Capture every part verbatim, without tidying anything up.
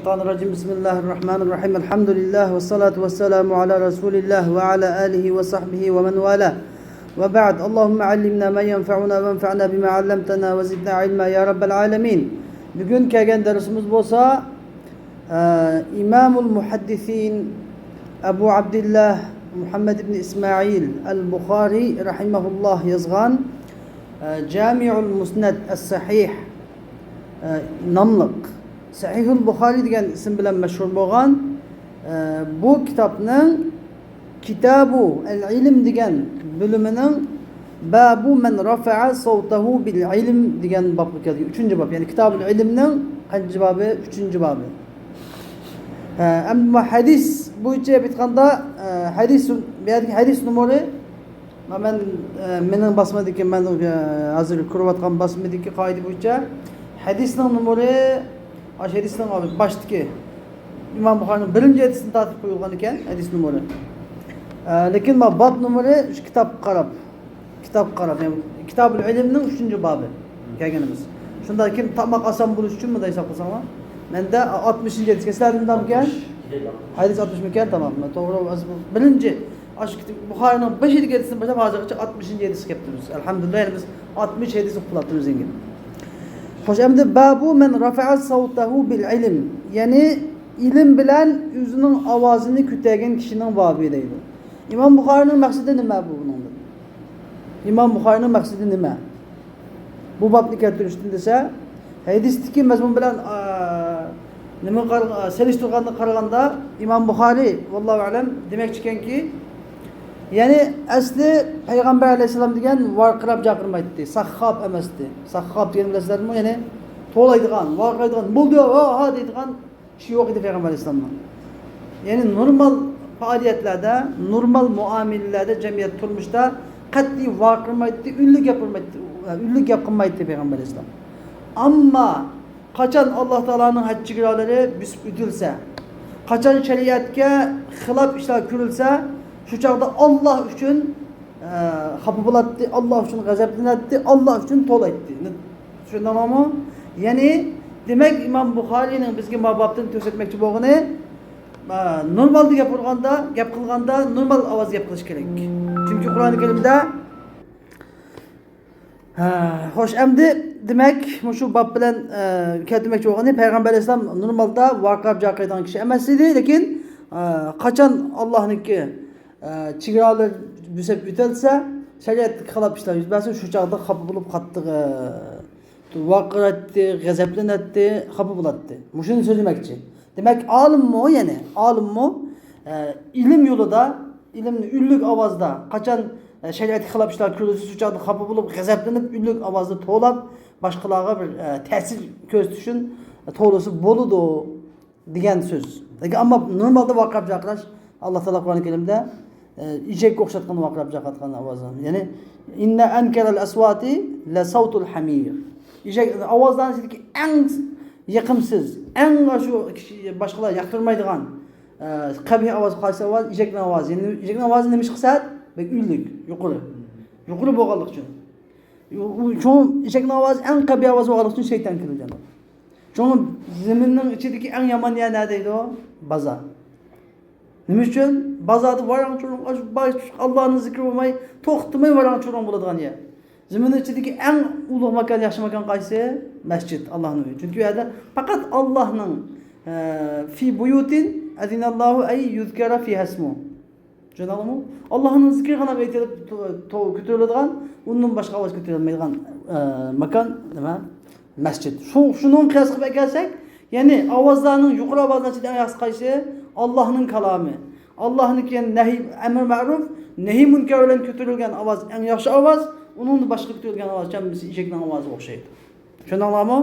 الشيطان الرجيم. بسم الله الرحمن الرحيم. الحمد لله والصلاة والسلام على رسول الله وعلى آله وصحبه ومن والاه. وبعد. اللهم علمنا ما ينفعنا وانفعنا بما علمتنا وزدنا علما يا رب العالمين. بۈگۈن كەلگەن دەرسىمىز بولسا، ئە، ئىمامۇل مۇھەددىسىن ئەبۇ ئابدىللا مۇھەممەد ئىبن ئىسمائىل ئەل بۇخارى رەھىمەھۇللاھ يازغان، ئە، جامىئۇل مۇسنەد ئەس سەھىھ، ئە، ناملىق، سەھىھۇل بۇخارى دېگەن ئىسىم بىلەن مەشھۇر بولغان، ئە، بۇ كىتابنىڭ كىتابۇ ئەل ئىلم دېگەن بۆلۈمىنىڭ بابۇ مەن رەفەئە سەۋتەھۇ بىل ئىلم دېگەن بابقا كەلدى. ئۈچىنچى باب، يەنى كىتابۇل ئىلمنىڭ قانچىنچى بابى؟ ئۈچىنچى بابى. ھە، ئەمما ھەدىس بويىچە ئېيتقاندا، ئە، ھەدىس، بۇ يەردىكى ھەدىس نومۇرى، مەن، ئە، مېنىڭ باسمىدىكى، مەن، ئە، ھازىر كۆرۈۋاتقان باسمىدىكى قائىدە بويىچە ھەدىسنىڭ نومۇرى، ئاشۇ ھەدىسنىڭ باشتىكى ئىمام بۇخارىنىڭ بىرىنچى ھەدىسىدىن تارتىپ قويۇلغان ئىكەن، ھەدىس نومۇرى. ئە، لېكىن ما باب نومۇرى شۇ كىتابقا قاراپ، كىتابقا قاراپ، يەنى كىتابۇل ئىلمنىڭ ئۈچىنچى بابى كەلگىنىمىز. شۇنداق كېيىن تاپماق ئاسان بولۇش ئۈچۈن مۇنداق ھېساب قىلساڭلار. مەندە ئاتمىشىنچى ھەدىس، سىلەردە مۇنداقمىكەن؟ ھەدىس ئاتمىشمىكەن؟ تامام. توغرا. بىرىنچى، ئاشۇ كىتاب، بۇخارىنىڭ بېشىدىكى ھەدىستىن باشلاپ ھازىرغىچە ئاتمىشىنچى ھەدىسكە كەپتىمىز. ئەلھەمدۇلىللا، يەنى بىز ئاتمىش ھەدىس ئوقۇپ بولاتتىمىز ئەمدى. خوش، ئەمدى بابۇ مەن رەفەئە سەۋتەھۇ بىل ئىلم، يەنى ئىلىم بىلەن ئۆزىنىڭ ئاۋازىنى كۆتەرگەن كىشىنىڭ بابى دەيدۇ. ئىمام بۇخارىنىڭ مەقسىتى نېمە بۇ بۇنىڭدىن؟ ئىمام بۇخارىنىڭ مەقسىتى نېمە؟ بۇ بابنى كەلتۈرۈشتىن دېسە، ھەدىستىكى مەزمۇن بىلەن، ئا، نېمە قار-، سېلىشتۇرغاندا، قارىغاندا، ئىمام بۇخارى، ۋاللاھۇ ئەلەم، دېمەكچىكەنكى، يەنى ئەسلى پەيغەمبەر ئەلەيھىسسالام دېگەن ۋارقىراپ جاقىرمايتتى، ساخخاپ ئەمەستى. ساخخاپ دېگەن بىلەسىلەرمۇ؟ يەنى توۋلايدىغان، ۋارقىرايدىغان، بولدى، ھا، ھا دەيدىغان ئىشى يوق ئىدى پەيغەمبەر ئەلەيھىسسالامنىڭ. يەنى نورمال پائالىيەتلەردە، نورمال مۇئامىلىلەردە، جەمئىيەت تۇرمۇشتا قەتئىي ۋارقىرىمايتتى، ئۈنلۈك گەپ قىلمايتتى، ئۈنلۈك گەپ قىلمايتتى پەيغەمبەر ئەلەيھىسسالام. ئەمما قاچان ئاللا تائالانىڭ ھەد چېگرالىرى بۆسۈپ ئۆتۈلسە، قاچان شەرىئەتكە خىلاپ ئىشلار كۆرۈلسە، شۇ چاغدا ئاللا ئۈچۈن، ئە، خاپا بولاتتى، ئاللا ئۈچۈن غەزەپلىنەتتى، ئاللا ئۈچۈن توۋلايتتى. چۈشەندىڭلارمۇ؟ يەنى، دېمەك، ئىمام بۇخارىينىڭ بىزگە ما بابتىن كۆرسەتمەكچى بولغىنى، ئە، نورمالدا گەپ ئۇرغاندا، گەپ قىلغاندا نورمال ئاۋازدا گەپ قىلىش كېرەك. چۈنكى قۇرئانى كەرىمدە، ھە، خوش، ئەمدى، دېمەك، مۇشۇ باب بىلەن، ئە، كەلتۈرمەكچى بولغىنى، پەيغەمبەر ئەلەيھىسسالام نورمالدا ۋارقىراپ جاقىرىدىغان كىشى ئەمەس ئىدى، لېكىن، ئە، قاچان ئاللانىڭكى، ئە، چېگرالىرى بۆسۈپ ئۆتەلسە، شەرىئەتكە خىلاپ ئىشلار يۈز بەرسە، شۇ چاغدا خاپا بولۇپ قاتتىق، ئە، ۋارقىرايتتى، غەزەپلىنەتتى، خاپا بولاتتى. مۇشۇنى سۆزلىمەكچى. دېمەك، ئالىممۇ، يەنى ئالىممۇ، ئە، ئىلىم يولىدا، ئىلىمنى ئۈنلۈك ئاۋازدا، قاچان، ئە، شەرىئەتكە خىلاپ ئىشلار كۆرۈلسە، شۇ چاغدا خاپا بولۇپ، غەزەپلىنىپ، ئۈنلۈك ئاۋازدا توۋلاپ، باشقىلارغا بىر، ئە، تەسىر كۆرسىتىشىن توۋلىسا بولىدۇ دېگەن سۆز. لېكىن ئەمما نورمالدا ۋارقىراپ جاقىراش، ئاللا تائالا قۇرئانى كەرىمدە، ئە، ئېشەككە ئوخشاتقان ۋارقىراپ جاقىراتقان ئاۋازى. يەنى، ئىننە ئەنكەرەل ئەسۋاتى لە سەۋتۇل ھەمىر. ئېشەك ئاۋازلارنىڭ ئىچىدىكى ئەڭ يېقىمسىز، ئەڭ ئاشۇ كىشى، باشقىلار ياقتۇرمايدىغان، ئە، قەبىھ ئاۋاز، قايسى ئاۋاز؟ ئېشەكنىڭ ئاۋازى. يەنى ئېشەكنىڭ ئاۋازى نېمىشقا سەت؟ بەك ئۈنلۈك، يۇقىرى. يۇقىرى بولغانلىقى ئۈچۈن. ئۇ، ئۇ، چوڭ ئېشەكنىڭ ئاۋازى ئەڭ قەبىھ ئاۋاز بولغانلىقى ئۈچۈن شەيتان كىرىدۇ. چوڭ زېمىننىڭ ئىچىدىكى ئەڭ يامان يەر نەدە دەيدۇ؟ بازار. نېمە ئۈچۈن؟ بازاردا ۋاراڭ-چۇرۇڭ، ئاشۇ باش-، ئاللانىڭ زىكرى بولماي، توختىماي ۋاراڭ-چۇرۇڭ بولىدىغان يەر. زېمىننىڭ ئىچىدىكى ئەڭ ئۇلۇغ ماكان، ياخشى ماكان قايسى؟ مەسچىت، ئاللانىڭ ئۆيى. چۈنكى ئۇ يەردە پەقەت ئاللانىڭ، ئە، في بيوت أذن الله أن يذكر فيها اسمه. چۈشەندىڭلارمۇ؟ ئاللانىڭ زىكرى غىنا ئېيتىلىپ تو-، تو-، كۆتۈرۈلىدىغان، ئۇندىن باشقا ئاۋاز كۆتۈرۈلمەيدىغان، ئە، ماكان نېمە؟ مەسچىت. شۇ، شۇنىڭ قىياس قىلىپ ئەكەلسەك، يەنى ئاۋازلارنىڭ، يۇقىرى ئاۋازلارنىڭ ئىچىدە ئەڭ ياخشىسى قايسى؟ ئاللانىڭ كالامى. ئاللانىڭكى نەھى، ئەمر مەرۇف، نەھى مۇنكەر بىلەن كۆتۈرۈلگەن ئاۋاز ئەڭ ياخشى ئاۋاز، ئۇنىڭدىن باشقا كۆتۈرۈلگەن ئاۋاز ھەممىسى ئېشەكنىڭ ئاۋازىغا ئوخشايدۇ. چۈشەندىڭلارمۇ؟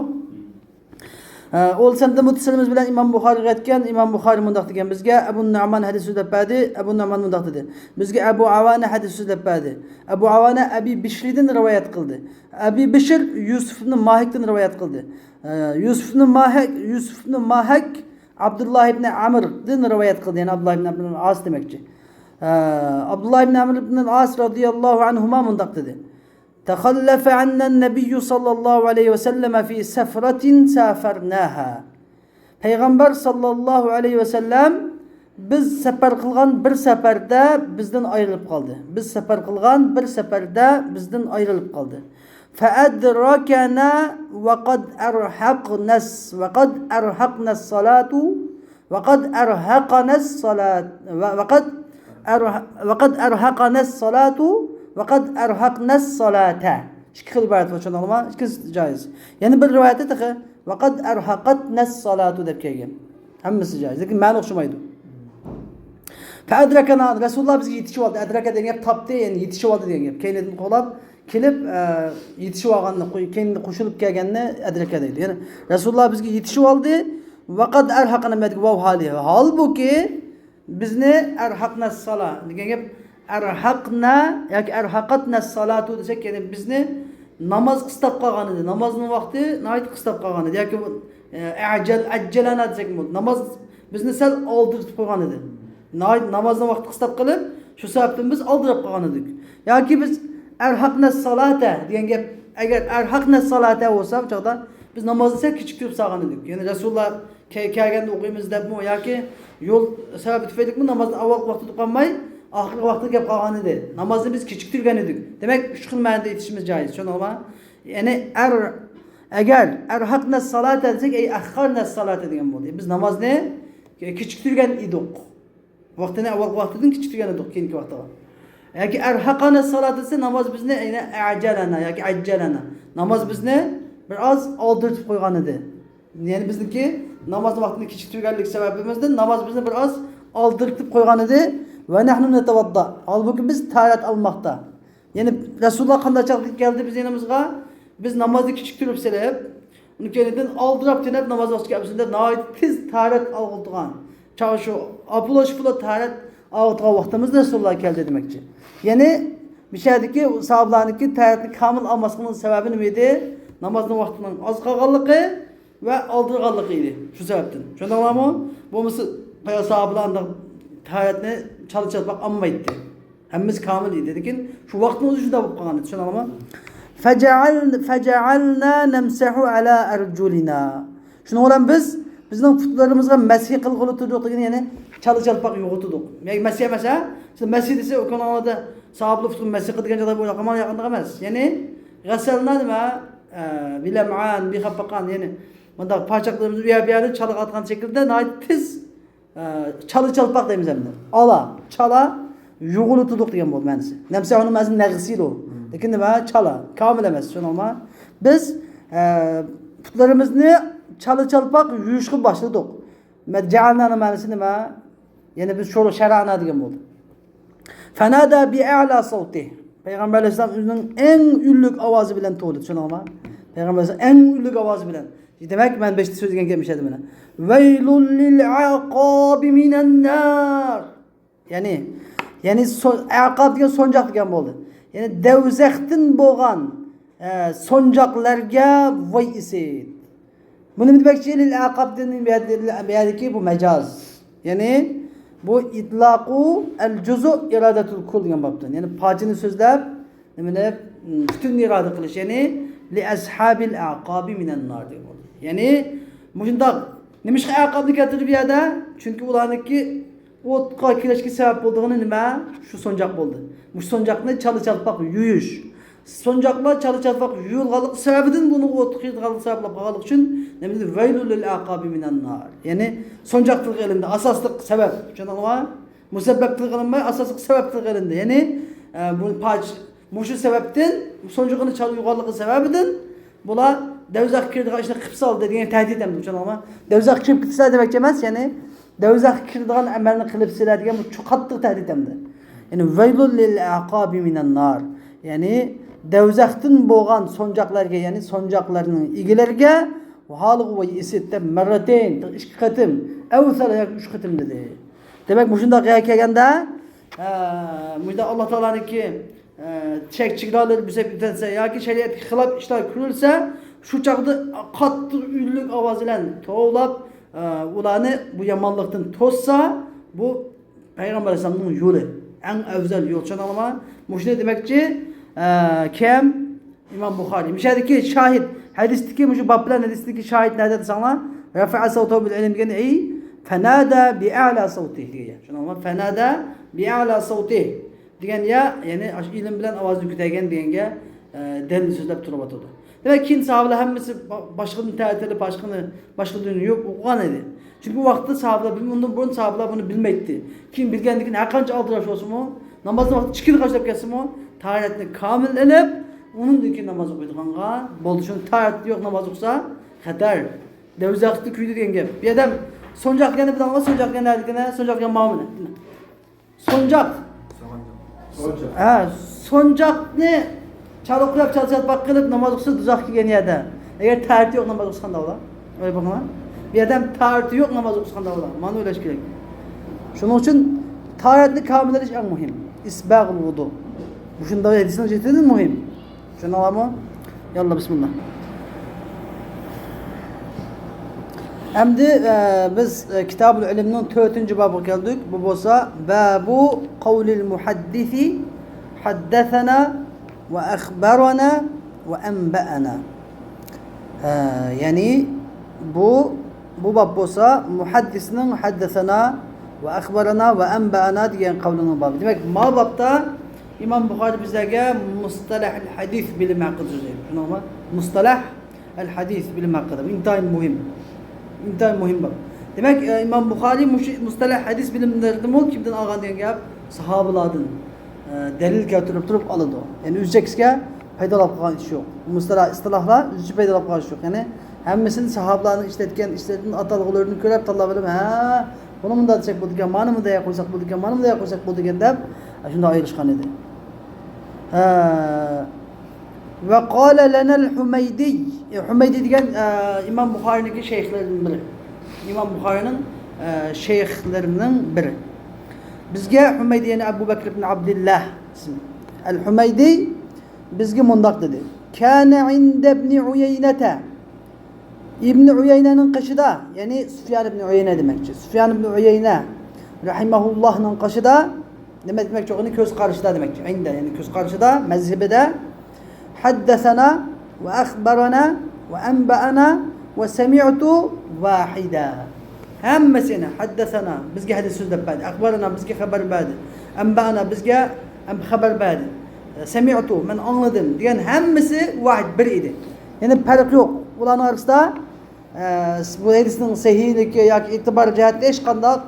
ئە، ئۇل سەمدە مۇتتەسىلىمىز بىلەن ئىمام بۇخارىي رىۋايەت ئەتكەن، ئىمام بۇخارىي مۇنداق دېگەن، بىزگە ئەبۇ نۇئمان ھەدىس سۆزلەپ بەردى، ئەبۇ نۇئمان مۇنداق دېدى، بىزگە ئەبۇ ئاۋانە ھەدىس سۆزلەپ بەردى، ئەبۇ ئاۋانە ئەبى بىشرىدىن رىۋايەت قىلدى، ئەبى بىشر يۈسۈف ئىبنى ماھىكتىن رىۋايەت قىلدى، ئە، يۈسۈف ئىبنى ماھىك، يۈسۈف ئىبنى ماھىك ئابدۇللا ئىبنى ئەمردىن رىۋايەت قىلدى، يەنى ئابدۇللا ئىبنى ئەمر ئىبنى ئاس دېمەكچى. ئە، ئابدۇللا ئىبنى ئەمر ئىبنى ئاس رەزىياللاھۇ ئەنھۇما مۇنداق دېدى، تەخەللەفە ئەننەن نەبىييۇ سەللەللاھۇ ئەلەيھى ۋەسەللەمە فى سەفرەتىن سافەرناھا. پەيغەمبەر ساللاللاھۇ ئەلەيھى ۋەسەللەم بىز سەپەر قىلغان بىر سەپەردە بىزدىن ئايرىلىپ قالدى. بىز سەپەر قىلغان بىر سەپەردە بىزدىن ئايرىلىپ قالدى. فأدركنا وقد أرهقنا الص-، وقد أرهقنا الصلاة، وقد أرهقنا الصلاة، و-، وقد أره-، وقد أرهقنا الصلاة، وقد أرهقنا الصلاة. ئىككى خىل ئىبارەت بار، چۈشەندىڭلارمۇ؟ ئىككىسى جايىز. يەنە بىر رىۋايەتتە تېخى، وقد أرهقتنا الصلاة دەپ كەلگەن. ھەممىسى جايىز. لېكىن مەنە ئوخشىمايدۇ. فأدركنا، رەسۇلۇللا بىزگە يېتىشىۋالدى. ئەدرەكە دېگەن گەپ تاپتى، يەنى يېتىشىۋالدى دېگەن گەپ. كەينىدىن قوغلاپ كېلىپ، ئە، يېتىشىۋالغاننى، قوي-، كەينىدىن قوشۇلۇپ كەلگەننى ئەدرەكە دەيدۇ. يەنى رەسۇلۇللا بىزگە يېتىشىۋالدى. ۋەقەد ئەرھەقەنە، بۇ يەردىكى ۋاۋ ھالى. ھالبۇكى، بىزنى ئەرھەقنە سالا دېگەن گەپ، ئەرھەقنە ياكى ئەرھەقەتنە سالاتۇ دېسەك، يەنى بىزنى ناماز قىستاپ قالغان ئىدى. نامازنىڭ ۋاقتى ناھايىتى قىستاپ قالغان ئىدى. ياكى بۇ، ئە، ئەجەل، ئەججەلەنە دېسەك بولىدۇ. ناماز بىزنى سەل ئالدىرىتىپ قويغان ئىدى. ناھايىتى نامازنىڭ ۋاقتى قىستاپ قېلىپ، شۇ سەۋەبتىن بىز ئالدىراپ قالغان ئىدۇك. ياكى بىز ئەرھەقنە سالاتا دېگەن گەپ، ئەگەر ئەرھەقنە سالاتا بولسا، بۇ چاغدا بىز نامازنى سەل كېچىكتۈرۈپ سالغان ئىدۇك. يەنى رەسۇلۇللا كە-، كەلگەندە ئوقۇيمىز دەپمۇ ياكى يول سەۋەبى تۈپەيلىكمۇ نامازنى ئاۋۋالقى ۋاقتىدا ئوقۇيالماي، ئاخىرقى ۋاقتىدا كەپ قالغان ئىدى. نامازنى بىز كېچىكتۈرگەن ئىدۇق. دېمەك، ئۈچ خىل مەنىدە ئېيتىشىمىز جايىز. چۈشەندىڭلارمۇ؟ يەنى ئەر، ئەگەر ئەرھەقنە سالاتا دېسەك، ئەي ئەخخەرنە سالاتا دېگەن بولدى. بىز نامازنى كېچىكتۈرگەن ئىدۇق. ۋاقتىنى ئاۋۋالقى ۋاقتىدىن كېچىكتۈرگەن ئىدۇق، كېيىنكى ۋاقتىغا. ياكى ئەرھەقەنە سالاتا دېسە، ناماز بىزنى، يەنى ئەجەلەنە ياكى ئەججەلەنە. ناماز بىزنى بىر ئاز ئالدىرىتىپ قويغان ئىدى. يەنى بىزنىڭكى نامازنىڭ ۋاقتىنى كېچىكتۈرگەنلىك سەۋەبىمىزدىن ناماز بىزنى بىر ئاز ئالدىرىتىپ قويغان ئىدى. ۋە نەھنۇ نەتەۋەددا. ھالبۇكى، بىز تاھارەت ئالماقتا. يەنى رەسۇلۇللا قانداق چاغدا كەلدى بىز يېنىمىزغا؟ بىز نامازنى كېچىكتۈرۈپ سېلىپ، ئۇنىڭ كەينىدىن ئالدىراپ تۈنەپ ناماز ۋاقتى كەلسۇن دەپ ناھايىتى تېز تاھارەت ئالغۇتىغان. چاغ شۇ ئاپۇلا شۇپۇلا تاھارەت ئالغۇتىغان ۋاقتىمىزدا رەسۇلۇللا كەلدى دېمەكچى. يەنى مۇشۇ يەردىكى ساھابىلارنىڭكى تاھارەتنى كامىل ئالماسلىقىنىڭ سەۋەبى نېمە ئىدى؟ نامازنىڭ ۋاقتىنىڭ ئاز قالغانلىقى ۋە ئالدىرىغانلىقى ئىدى. شۇ سەۋەبتىن. چۈشەندىڭلارمۇ؟ بولمىسا، بايا ساھابىلار ئانداق تاھارەتنى چالا چالپاق ئالمايتتى. ھەممىسى كامىل ئىدى. لېكىن شۇ ۋاقىتنىڭ ئۆزى شۇنداق بولۇپ قالغان ئىدى. چۈشەندىڭلارمۇ؟ فجعل-، فجعلنا نمسح على أرجلنا. شۇنىڭ بىلەن بىز، بىزنىڭ پۇتلىرىمىزغا مەسىھ قىلغىلى تۇردۇق دېگەن، يەنى چالا چالپاق يۇغۇتىدۇق. يەنى مەسىھ ئەمەس، ھە؟ سىز مەسىھ دېسە، ئۇ كۆڭلۈڭلاردا ساھابىلار پۇتىغا مەسىھ قىلىدىغان جايلار بولۇپ قالماڭ، ياقىندىغان ئەمەس. يەنى غەسەلنا نېمە؟ ئە، بىلەمئان، بىخەپپەقان، يەنى مۇنداق پاچاقلىرىمىزنى ئۇ يەر بۇ يەردىن چالا قاتقان شەكىلدە ناھايىتى تېز، ئە، چالا چالپاق دەيمىز ئەمدى. ئالا، چالا يۇغۇلۇتۇدۇق دېگەن بولدى مەنىسى. نەمسەھۇنىڭ مەنىسى نەغسىلۇ. لېكىن نېمە؟ چالا، كامىل ئەمەس، شۇنىڭما؟ بىز، ئە، پۇتلىرىمىزنى چالا چالپاق يۇيۇشقا باشلىدۇق. مەت جەئەلنانىڭ مەنىسى نېمە؟ يەنى بىز شۇ شەرەنا دېگەن بولدى. فنادى بأعلى صوته. پەيغەمبەر ئەلەيھىسسالام ئۆزىنىڭ ئەڭ ئۈنلۈك ئاۋازى بىلەن توۋلىدى، چۈشەندىڭلارمۇ؟ پەيغەمبەر ئەلەيھىسسالام ئەڭ ئۈنلۈك ئاۋازى بىلەن. دېمەك، مەن بېشىدا سۆزلىگەن گەپ مۇشۇ ئەمدى مانا. ويل للعقاب من النار. يەنى، يەنى سو-، ئەقاب دېگەن سونجاق دېگەن بولدى. يەنى دەۋزەختىن بولغان، ئە، سونجاقلارغا ۋاي ئىسىت. بۇ نېمە دېمەكچى؟ لىل ئەقابتىن بۇ يەردە-، بۇ يەردىكى بۇ مەجاز. يەنى بۇ ئىتلاقۇ ئەل جۇزۇ ئىرادەتۇل كۇل دېگەن بابتىن. يەنى پارچىنى سۆزلەپ، نېمىنى، پۈتۈننى ئىرادە قىلىش. يەنى لىئەسھابىل ئەقابى مىنەن نار دېگەن بولدى. يەنى مۇشۇنداق نېمىشقا ئەقابنى كەلتۈردى بۇ يەردە؟ چۈنكى ئۇلارنىڭكى ئوتقا كىرىشكە سەۋەب بولىدىغىنى نېمە؟ شۇ سونجاق بولدى. مۇشۇ سونجاقنى چالا چالپاق يۇيۇش. سونجاقلار چالا چالپاق يۇيۇلغانلىقى سەۋەبىدىن بۇنىڭ ئوتقا كىرىدىغانلىقى سەۋەبلىك بولغانلىقى ئۈچۈن نېمە دېدى؟ ۋەيلۇل لىل ئەقابى مىنەن نار. يەنى سونجاق تىلغا ئېلىندى. ئاساسلىق سەۋەب. چۈشەندىڭلارمۇ؟ مۇسەببەپ تىلغا ئېلىنماي، ئاساسلىق سەۋەب تىلغا ئېلىندى. يەنى، ئە، بۇ پاچ-، مۇشۇ سەۋەبتىن، سونجىقىنى چالا يۇيغانلىقى سەۋەبىدىن بۇلار دەۋزەخكە كىرىدىغان ئىشنى قىلىپ سالدى دېگەن تەھدىت ئەمدى، چۈشەندىڭلارمۇ؟ دەۋزەخكە كىرىپ كېتىسىلەر دېمەكچى ئەمەس، يەنى دەۋزەخكە كىرىدىغان ئەمەلنى قىلىپسىلەر دېگەن بۇ چوڭ قاتتىق تەھدىت ئەمدى. يەنى ۋەيلۇل لىل ئەقابى مىنەن نار. يەنى دەۋزەختىن بولغان سونجاقلارغا، يەنى سونجاقلارنىڭ ئىگىلىرىگە ۋاھالىغۇ ۋەي ئىسىت دەپ مەررەتەين، ئىككى قېتىم، ئەۋ سەلەسە ياكى ئۈچ قېتىم دېدى. دېمەك، مۇشۇنداق يەرگە كەلگەندە، ئە، مۇشۇنداق ئاللا تائالانىڭكى، ئە، چەك چېگرالىرى بۇزۇپ ئۆتەلسە ياكى شەرىئەتكە خىلاپ ئىشلار كۆرۈلسە، شۇ چاغدا قاتتىق ئۈنلۈك ئاۋاز بىلەن توۋلاپ، ئە، ئۇلارنى بۇ يامانلىقتىن توسسا، بۇ پەيغەمبەر ئەلەيھىسسالامنىڭ يولى، ئەڭ ئەۋزەل يول. چۈشەندىڭلارمۇ؟ مۇشۇنى دېمەكچى، ئە، كىم؟ ئىمام بۇخارىي. مۇشۇ يەردىكى شاھىت، ھەدىستىكى، مۇشۇ باب بىلەن ھەدىستىكى شاھىت نەدە دېسەڭلار، رفع صوته بالعلم دېگەن، ئەي فنادى بأعلى صوته دېگەن. شۇنىڭغا فنادى بأعلى صوته دېگەن يا، يەنى ئاشۇ ئىلىم بىلەن ئاۋازىنى كۆتەرگەن دېگەنگە، ئە، دەلىل سۆزلەپ تۇرۇۋاتىدۇ. دېمەك، كېيىن ساھابىلار ھەممىسى با-، باشقىدىن تەتىلىپ، باشقىنى، باشقا دىننى يۇيۇپ ئوقۇغان ئىدى. چۈنكى ئۇ ۋاقىتتا ساھابىلار بىلمە-، ئۇندىن بۇرۇن ساھابىلار بۇنى بىلمەيتتى. كېيىن بىلگەندىن كېيىن ھەر قانچە ئالدىراش بولسىمۇ، نامازنىڭ ۋاقتى ئىككىنچى قاچىلاپ كەتسىمۇ، تاھارەتنى كامىل ئېلىپ، ئۇنىڭدىن كېيىن ناماز ئوقۇيدىغانغا بولدى. شۇڭا تاھارەت يوق ناماز ئوقۇسا خەتەر. دەۋزاقىتى كۆيدى دېگەن گەپ. بۇ ئادەم سونجاق دېگەننى بىلىدىغانلار، سونجاق دېگەن نەدىكىنە، سونجاق دېگەن ماۋۇ مەن. سونجاق. ھە، سونجاقنى چالا قۇياپ، چالا چالپاق قىلىپ ناماز ئوقۇسا دوزاخقا كىرگەن يەردە. ئەگەر تاھارىتى يوق ناماز ئوقۇسا قانداق بولا؟ ئويلاپ باقىڭلار. بۇ ئادەم تاھارىتى يوق ناماز ئوقۇسا قانداق بولا؟ مانا ئويلاش كېرەك. شۇنىڭ ئۈچۈن تاھارەتنى كامىللىشىش ئەڭ مۇھىم. ئىسباغۇل ۋۇدۇ. مۇشۇنداق ھەدىسنىڭ جىددىي مۇھىم. چۈشىنىڭلارمۇ؟ ياللا، بىسمىللا. ئەمدى، ئە، بىز، ئە، كىتابۇل ئىلىمنىڭ تۆتىنچى بابىغا كەلدۇق. بۇ بولسا بابۇ قەۋلىل مۇھەددىسى ھەددەسەنا ۋە ئەخبەرەنا ۋە ئەنبەئەنا. ئە، يەنى بۇ، بۇ باب بولسا مۇھەددىسنىڭ ھەددەسەنا ۋە ئەخبەرەنا ۋە ئەنبەئەنا دېگەن قەۋلىنىڭ بابى. دېمەك، ما بابتا ئىمام بۇخارى بىزلەرگە مۇستەلەھىل ھەدىس بىلىمى ھەققىدە سۆزلەيدۇ. شۇنداقمۇ؟ مۇستەلەھ ئەل ھەدىس بىلىمى ھەققىدە. بۇ ئىنتايىن مۇھىم. ئىنتايىن مۇھىم باب. دېمەك، ئە، ئىمام بۇخارى مۇشۇ مۇستەلەھ ھەدىس بىلىملىرىنىمۇ كىمدىن ئالغان دېگەن گەپ؟ ساھابىلاردىن، ئە، دەلىل كەلتۈرۈپ تۇرۇپ ئالىدۇ. يەنى ئۆز چەكلىكىگە پايدىلاپ قالغان ئىش يوق. مۇستەلەھ ئىستىلاھلار ئۆزىچە پايدىلاپ قالغان ئىش يوق. يەنى ھەممىسىنى ساھابىلارنىڭ ئىشلەتكەن ئىشلىرىدىن، ئاتالغۇلىرىدىن كۆرۈپ تاللاپ ئېلىپ، ھە، بۇنى مۇنداق دېسەك بولىدىكەن، مانا مۇنداق قويساق بولىدىكەن، مانا مۇنداق قويساق بولىدىكەن دەپ، شۇنداق ئايرىشقان ئىدى. ھە. ۋە قالە لەنەل ھۇمەيدىي. ئە، ھۇمەيدىي دېگەن، ئە، ئىمام بۇخارىنىڭكى شەيخلىرىدىن بىرى. ئىمام بۇخارىنىڭ، ئە، شەيخلىرىنىڭ بىرى. بىزگە ھۇمەيدىي، يەنى ئەبۇ بەكر ئىبن ئابدىللا ئىسمى. ئەل ھۇمەيدىي بىزگە مۇنداق دېدى. كانە ئىندە ئىبنى ئۇيەينەتە. ئىبنى ئۇيەينەنىڭ قېشىدا، يەنى سۇفيان ئىبنى ئۇيەينە دېمەكچى. سۇفيان ئىبنى ئۇيەينە رەھىمەھۇللاھنىڭ قېشىدا، نېمە دېمەكچى، ئۇنى كۆز قارىشىدا دېمەكچى. ئىندە، يەنى كۆز قارىشىدا، مەزھىبىدە. ھەددەسەنا ۋە ئەخبەرەنا ۋە ئەنبەئەنا ۋە سەمىئتۇ ۋاھىدە. ھەممىسىنى، ھەددەسەنا، بىزگە ھەدىس سۆزلەپ بەردى. ئەخبەرەنا، بىزگە خەۋەر بەردى. ئەنبەئەنا، بىزگە ئەم-، خەۋەر بەردى. سەمىئتۇ، مەن ئاڭلىدىم دېگەن ھەممىسى ۋاھىد، بىر ئىدى. يەنى پەرق يوق. ئۇلارنىڭ ئارىسىدا، ئە، بۇ ھەدىسنىڭ سەھىھلىكى ياكى ئېتىبار جەھەتتە ھېچقانداق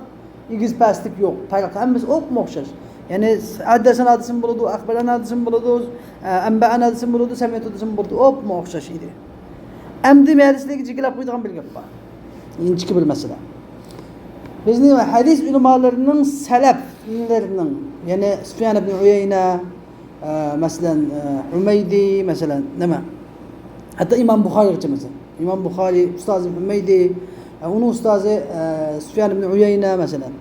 ئېگىز پەسلىك يوق. پەرق، ھەممىسى ئوپمۇ ئوخشاش. يەنى ھەددەسەنا دېسىمۇ بولىدۇ، ئەخبەرەنا دېسىمۇ بولىدۇ، ئە، ئەنبەئەنا دېسىمۇ بولىدۇ، سەمىئتۇ دېسىمۇ بولىدۇ، ئوپمۇ ئوخشاش ئىدى. ئەمدى مەدىسىدىكى جىكىلاپ قويىدىغان بىر گەپ بار. ئىنچىكە بىر مەسىلە. بىزنىڭ ھەدىس ئۆلىمالىرىنىڭ سەلەفلىرىنىڭ، يەنى سۇفيان ئىبن ئۇيەينە، ئە، مەسىلەن، ئە، ھۇمەيدى، مەسىلەن، نېمە؟ ھەتتا ئىمام بۇخارىغىچە، مەسىلەن. ئىمام بۇخارى ئۇستازى ھۇمەيدى، ئە، ئۇنىڭ ئۇستازى، ئە، سۇفيان ئىبن ئۇيەينە، مەسىلەن.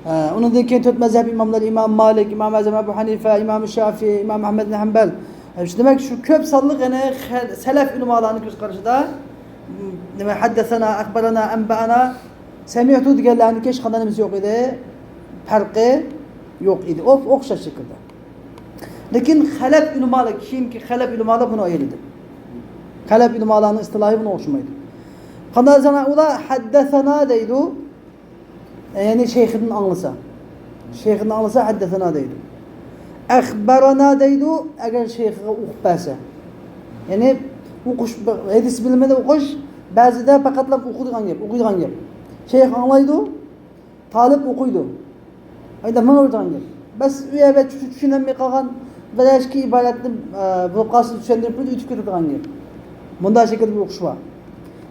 ئە، ئۇنىڭدىن كېيىن تۆت مەزھەپ ئىماملىرى، ئىمام مالىك، ئىمام ئەزەم ئەبۇ ھەنىفە، ئىمام شافىئى، ئىمام ئەھمەد بىن ھەمبەل. ئە، شۇ دېمەك، شۇ كۆپ سانلىق، يەنى خە-، سەلەف ئۆلىمالارنىڭ كۆز قارىشىدا، م، نېمە، ھەددەسەنا، ئەخبەرەنا، ئەنبەئەنا، سەمىئتۇ دېگەنلەرنىڭ ھېچقانداق نېمىسى يوق ئىدى، پەرقى يوق ئىدى. ئوخ-، ئوخشاش شەكىلدە. لېكىن خەلەپ ئۆلىمالار، كېيىنكى خەلەپ ئۆلىمالار بۇنى ئايرىدى. خەلەپ ئۆلىمالارنىڭ ئىستىلاھى بۇنىڭغا ئوخشىمايدۇ. قانداق دېسەڭلار، ئۇلار ھەددەسەنا دەيدۇ، يەنى شەيخىدىن ئاڭلىسا. شەيخىدىن ئاڭلىسا ھەددەسەنا دەيدۇ. ئەخبەرەنا دەيدۇ، ئەگەر شەيخىغا ئوقۇپ بەرسە. يەنى ئوقۇش، ھەدىس بىلىمىدە ئوقۇش، بەزىدە پەقەتلا ئوقۇيدىغان گەپ، ئوقۇيدىغان گەپ. شەيخ ئاڭلايدۇ، تالىپ ئوقۇيدۇ. ئەندە ماڭا ئۆتىدىغان گەپ. بەس، ئۇ يەردە چۈش-، چۈشىنەلمەي قالغان بىر ئىككى ئىبارەتنى، ئە، بولۇپ قالسا چۈشەندۈرۈپ بېرىدۇ، ئۆتۈپ كېتىدىغان گەپ. مۇنداق شەكىلدە بىر ئوقۇش بار.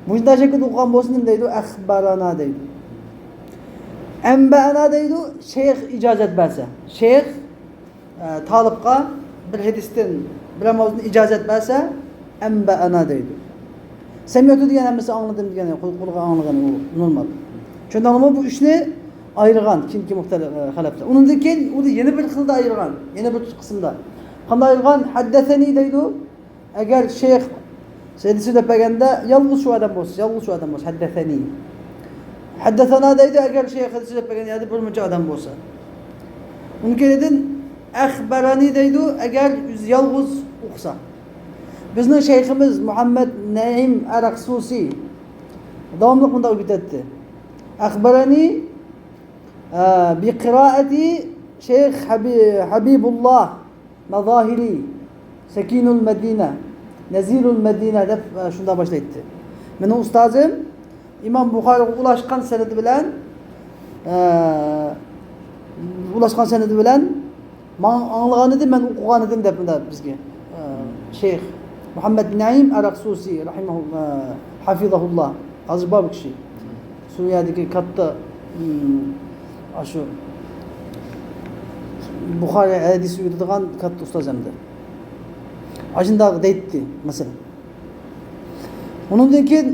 مۇشۇنداق شەكىلدە ئوقۇغان بولسا نېمە دەيدۇ؟ ئەخبارەنا دەيدۇ. ئەنبەئەنا دەيدۇ، شەيخ ئىجازەت بەرسە. شەيخ ئە، تالىپقا بىر ھەدىستىن، بىر ماۋزۇدىن ئىجازەت بەرسە، ئەنبەئەنا دەيدۇ. سەمىئتۇ دېگەن ھەممىسى ئاڭلىدىم دېگەن، قۇل-، قۇلىقى ئاڭلىغان ئۇ نورمال. چۈشەندىڭلارمۇ؟ بۇ ئۈچنى ئايرىغان كېيىنكى مۇختەلىپ، ئە، خەلەپلەر. ئۇنىڭدىن كېيىن ئۇنى يەنە بىر خىلدا ئايرىغان، يەنە بىر قىسىمدا. قانداق ئايرىغان؟ ھەددەسەنى دەيدۇ. ئەگەر شەيخ ھەدىس سۆزلەپ بەرگەندە يالغۇز شۇ ئادەم بولسا، يالغۇز شۇ ئادەم بولسا، ھەددەسەنى. ھەددەسەنا دەيدۇ، ئەگەر شەيخ ھەدىس سۆزلەپ بەرگەن يەردە بىر مۇنچە ئادەم بولسا. ئۇنىڭ كەينىدىن ئەخبەرەنى دەيدۇ، ئەگەر ئۆزى يالغۇز ئوقۇسا. بىزنىڭ شەيخىمىز مۇھەممەد نەئىم ئەرەقسۇسى، داۋاملىق مۇنداق ئۆگىتەتتى. ئەخبەرەنى، ئە، بىقىرائەتى شەيخ ھەبى-، ھەبىبۇللا مەزاھىرى، سەكىنۇل مەدىنە، نەزىلۇل مەدىنە دەپ، ئە، شۇنداق باشلايتتى. مېنىڭ ئۇستازىم ئىمام بۇخارىغا ئۇلاشقان سەنىدى بىلەن، ئە، ئۇلاشقان سەنىدى بىلەن ماڭا ئاڭلىغان ئىدى، مەن ئوقۇغان ئىدىم دەپ مۇنداق بىزگە، ئە، شەيخ مۇھەممەد نەئىم ئەرەقسۇسى رەھىمەھۇ-، ئە، ھەفىزەھۇللا. ھازىر بار بۇ كىشى. سۈرىيەدىكى كاتتا، ئىم، ئاشۇ بۇخارى ھەدىس ئۆگىتىدىغان كاتتا ئۇستاز ئەمدى. ئاشۇنداق دەيتتى، مەسىلەن. ئۇنىڭدىن كېيىن،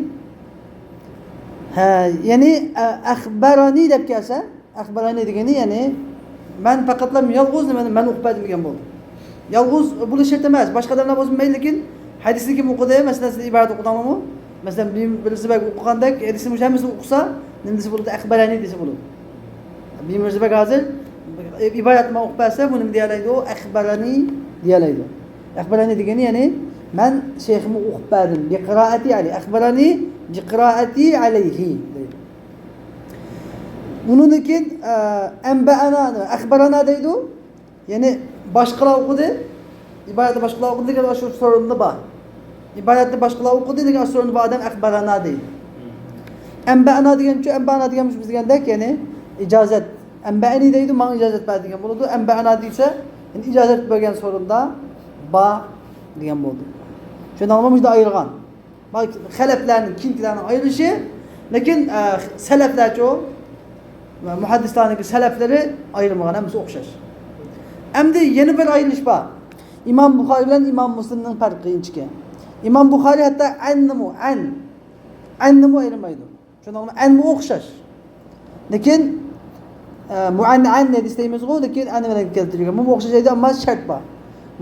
ھە، يەنى، ئە، ئەخبەرانى دەپ كەلسە، ئەخبەرانى دېگىنى، يەنى، مەن پەقەتلا يالغۇز نېمىنى مەن ئوقۇپ بەردىم دېگەن بولدى. يالغۇز بولۇش شەرت ئەمەس، باشقا ئادەملەر بولسا مەيلى، لېكىن ھەدىسنى كىم ئوقۇدى؟ مەسىلەن، سىز ئىبارەت ئوقۇدىڭلارمۇ؟ مەسىلەن، بىر-، بىرسى بەگ ئوقۇغاندەك، ھەدىسنى مۇشۇ ھەممىسىنى ئوقۇسا، نېمە دېسە بولىدۇ؟ ئەخبەرانى دېسە بولىدۇ. بىر مىرزا بەگ ھازىر ئىبارەتنى ماڭا ئوقۇپ بەرسە، بۇ نېمە دېيەلەيدۇ؟ ئەخبەرانى دېيەلەيدۇ. ئەخبەرانى دېگىنى، يەنى، مەن شەيخىمگە ئوقۇپ بەردىم. بىقىرائەتى ئەلەيھى. ئەخبەرانى بىقىرائەتى ئەلەيھى دەيدۇ. ئۇنىڭدىن كېيىن، ئە، ئەنبەئەنا، ئەخبەرەنا دەيدۇ. يەنى باشقىلار ئوقۇدى، ئىبارەتنى باشقىلار ئوقۇدى دېگەن ئاشۇ سورۇندا بار. ئىبارەتنى باشقىلار ئوقۇدى دېگەن ئاشۇ سورۇندا بار ئادەم ئەخبەرەنا دەيدۇ. ئەنبەئەنا دېگەنچۇ، ئەنبەئەنا دېگەن بىز دېگەندەك، يەنى ئىجازەت. ئەنبەئەنى دەيدۇ، ماڭا ئىجازەت بەر دېگەن بولىدۇ. ئەنبەئەنا دېسە، يەنى ئىجازەت بەرگەن سورۇندا بار دېگەن بولدى. شۇنداقمۇ مۇشۇندا ئايرىغان. خەلەپلەرنىڭ، كېيىنكىلەرنىڭ ئايرىلىشى، لېكىن، ئە، سەلەفلەرچۇ، مۇھەددىسلەرنىڭكى سەلەفلىرى ئايرىمىغان، ھەممىسى ئوخشاش. ئەمدى يەنە بىر ئايرىلىش بار. ئىمام بۇخارى بىلەن ئىمام مۇسلىمنىڭ پەرقى ئىنچىكە. ئىمام بۇخارى ھەتتا ئەننىمۇ، ئەن، ئەننىمۇ ئايرىمايدۇ. شۇنىڭ بىلەن ئەنمۇ ئوخشاش. لېكىن، ئە، مۇئەنئەن ھەدىس دەيمىزغۇ، لېكىن ئەن بىلەن كەلتۈرگەن. بۇمۇ ئوخشاش دەيدۇ، ئەمما شەرت بار.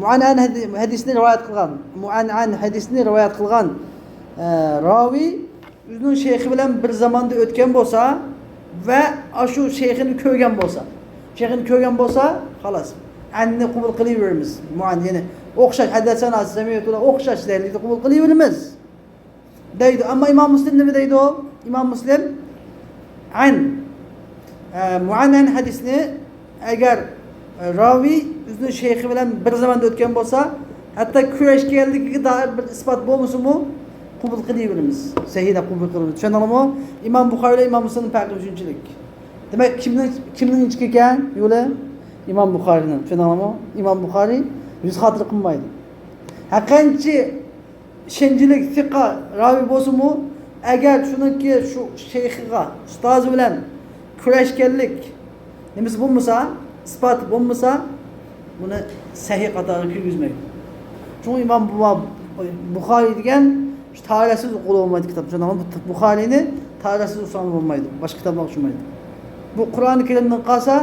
مۇئەنئەن ھەدى-، ھەدىسنى رىۋايەت قىلغان، مۇئەنئەن ھەدىسنى رىۋايەت قىلغان، ئە، راۋى ئۆزىنىڭ شەيخى بىلەن بىر زاماندا ئۆتكەن بولسا ۋە ئاشۇ شەيخىنى كۆرگەن بولسا، شەيخىنى كۆرگەن بولسا، خالاس. ئەننى قوبۇل قىلىۋېرىمىز. مۇئەن-، يەنى ئوخشاش، ھەددەسەنا سەمىئتۇ ئوخشاش دەيلىكنى قوبۇل قىلىۋېرىمىز. دەيدۇ. ئەمما ئىمام مۇسلىم نېمە دەيدۇ؟ ئىمام مۇسلىم ئەن، ئە، مۇئەنئەن ھەدىسنى ئەگەر، ئە، راۋى ئۆزىنىڭ شەيخى بىلەن بىر زاماندا ئۆتكەن بولسا، ھەتتا كۆرۈشكەنلىكىگە دائىر بىر ئىسپات بولمىسىمۇ، قوبۇل قىلىۋېرىمىز. سەھىھ دەپ قوبۇل قىلىمىز. چۈشەندىڭلارمۇ؟ ئىمام بۇخارى بىلەن ئىمام مۇسلىمنىڭ پەرقى شۇنچىلىك. دېمەك، كىمنىڭ، كىمنىڭ ئىنچىكە ئىكەن يولى؟ ئىمام بۇخارىنىڭ. چۈشەندىڭلارمۇ؟ ئىمام بۇخارى يۈز خاتىرە قىلمايدۇ. ھەرقانچە ئىشەنچلىك سىقا راۋى بولسىمۇ، ئەگەر شۇنىڭكى شۇ شەيخىغا، ئۇستازى بىلەن كۆرۈشكەنلىك نېمىسى بولمىسا، ئىسپاتى بولمىسا، بۇنى سەھىھ قاتارىغا كىرگۈزمەيدۇ. چۈنكى ئىمام بۇ-، بۇخارى دېگەن شۇ تارىخسىز ئوقۇغىلى بولمايدۇ كىتاب. شۇنداقمۇ بۇخارىنى تارىخسىز ئوقۇساڭلار بولمايدۇ. باشقا كىتابلارغا ئوخشىمايدۇ. بۇ قۇرئان كەرىمدىن قالسا،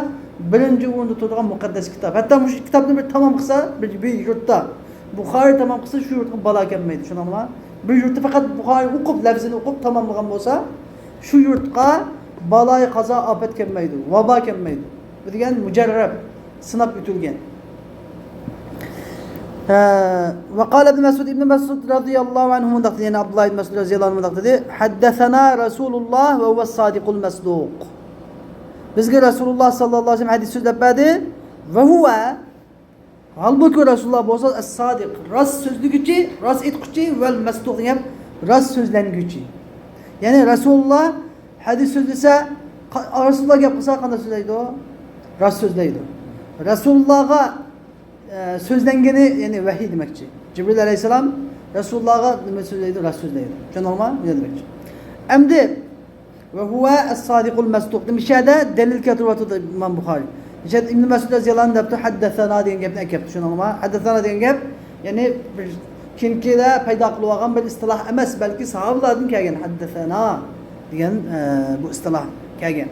بىرىنچى ئورۇندا تۇرىدىغان مۇقەددەس كىتاب. ھەتتا مۇشۇ كىتابنى بىر تامام قىلسا، بىر، بىر يۇرتتا بۇخارى تامام قىلسا، شۇ يۇرتقا بالا كەلمەيدۇ. شۇنداقمۇ؟ بىر يۇرتتا پەقەت بۇخارى ئوقۇپ، لەپزىنى ئوقۇپ تاماملىغان بولسا، شۇ يۇرتقا بالايى قازا ئاپەت كەلمەيدۇ، ۋابا كەلمەيدۇ. بۇ دېگەن مۇجەررەب، سىناپ ئۆتۈلگەن. ھە، ۋە قالە ئىبن مەسئۇد، ئىبن مەسئۇد رەزىياللاھۇ ئەنھۇ مۇنداق دېدى، يەنى ئابدۇللا ئىبن مەسئۇد رەزىياللاھۇ ئەنھۇ مۇنداق دېدى، ھەددەسەنا رەسۇلۇللاھ ۋە ھۇۋە سادىقۇل مەسدۇق. بىزگە رەسۇلۇللاھ ساللاللاھۇ ئەلەيھى ۋەسەللەم ھەدىس سۆزلەپ بەردى. ۋە ھۇۋە، ھالبۇكى، رەسۇلۇللاھ بولسا ئەس-سادىق، راست سۆزلىگۈچى، راست ئېيتقۇچى، ۋەل مەسدۇق دېگەن راست سۆزلەنگۈچى. يەنى رەسۇلۇللاھ ھەدىس سۆزلىسە، قا-، رەسۇلۇللاھ گەپ قىلسا قانداق سۆزلەيدۇ؟ راست سۆزلەيدۇ. رەسۇلۇللاھقا، ئە، سۆزلەنگىنى، يەنى ۋەھىي دېمەكچى. جىبرىل ئەلەيھىسسالام رەسۇلۇللاھقا نېمە سۆزلەيدۇ؟ راست سۆزلەيدۇ. چۈشەندىڭلارمۇ؟ نېمە دېمەكچى؟ ئەمدى ۋە ھۇۋە ئەس-سادىقۇل مەسدۇق. مۇشۇ يەردە دەلىل كەلتۈرۈۋاتىدۇ ئىمام بۇخارى. مۇشۇ يەردە ئىبن مەسئۇد رەزىياللاھۇ ئەنھۇ دەپتۇ، ھەددەسەنا دېگەن گەپنى ئەكەپتۇ. شۇنىڭغا ھەددەسەنا دېگەن گەپ، يەنى بىر كېيىنكىلەر پەيدا قىلىۋالغان بىر ئىستىلاھ ئەمەس، بەلكى ساھابىلاردىن كەلگەن ھەددەسەنا دېگەن، ئە، بۇ ئىستىلاھ كەلگەن.